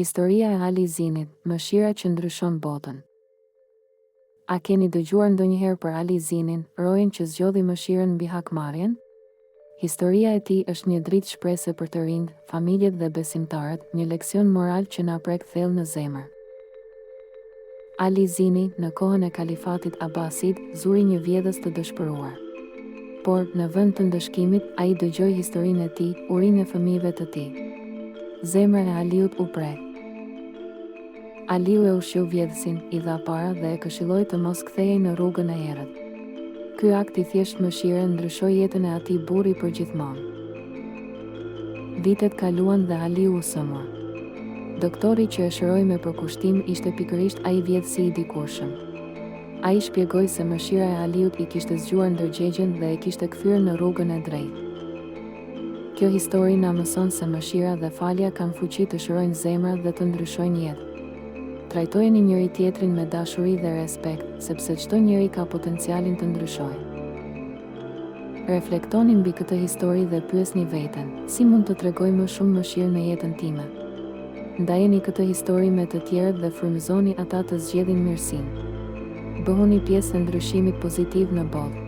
Historia e Ali Zinit, mëshira që ndryshon botën. A keni dëgjuar ndonjëherë për Ali Zinin, rojen që zgjodhi mëshirën mbi hakmarrjen? Historia e tij është një dritë shprese për të rinjtë, familjet dhe besimtarët, një leksion moral që na prek thellë në zemër. Ali Zini, në kohën e Kalifatit Abbasid, zuri një vjedhës të dëshpëruar. Por, në vend të ndëshkimit, ai dëgjoi historinë e tij, urinë e fëmijëve të tij. Zemra e Aliut u prek. Aliu e ushqeu vjedhësin, i dha para dhe e këshilloi të mos kthehej në rrugën e errët. Ky akt i thjeshtë mëshire ndryshoi jetën e atij burri përgjithmonë. Vitet kaluan dhe Aliu u sëmur. Doktori që e shëroi me përkushtim ishte pikërisht ai vjedhësi i dikurshëm. Ai shpjegoi se mëshira e Aliut i kishte zgjuar ndërgjegjen dhe e kishte kthyer në rrugën e drejtë. Kjo histori na mëson se mëshira dhe falja kanë fuqi të shërojnë zemra dhe të ndryshojnë jetë. Trajtojeni njëri-tjetrin me dashuri dhe respekt, sepse çdo njeri ka potencialin të ndryshojë. Reflektoni mbi këtë histori dhe pyesni veten, si mund të tregoj më shumë mëshirë në jetën time? Ndajeni këtë histori me të tjerët dhe frymëzoni ata të zgjedhin mirësinë. Bëhuni pjesë e ndryshimit pozitiv në botë.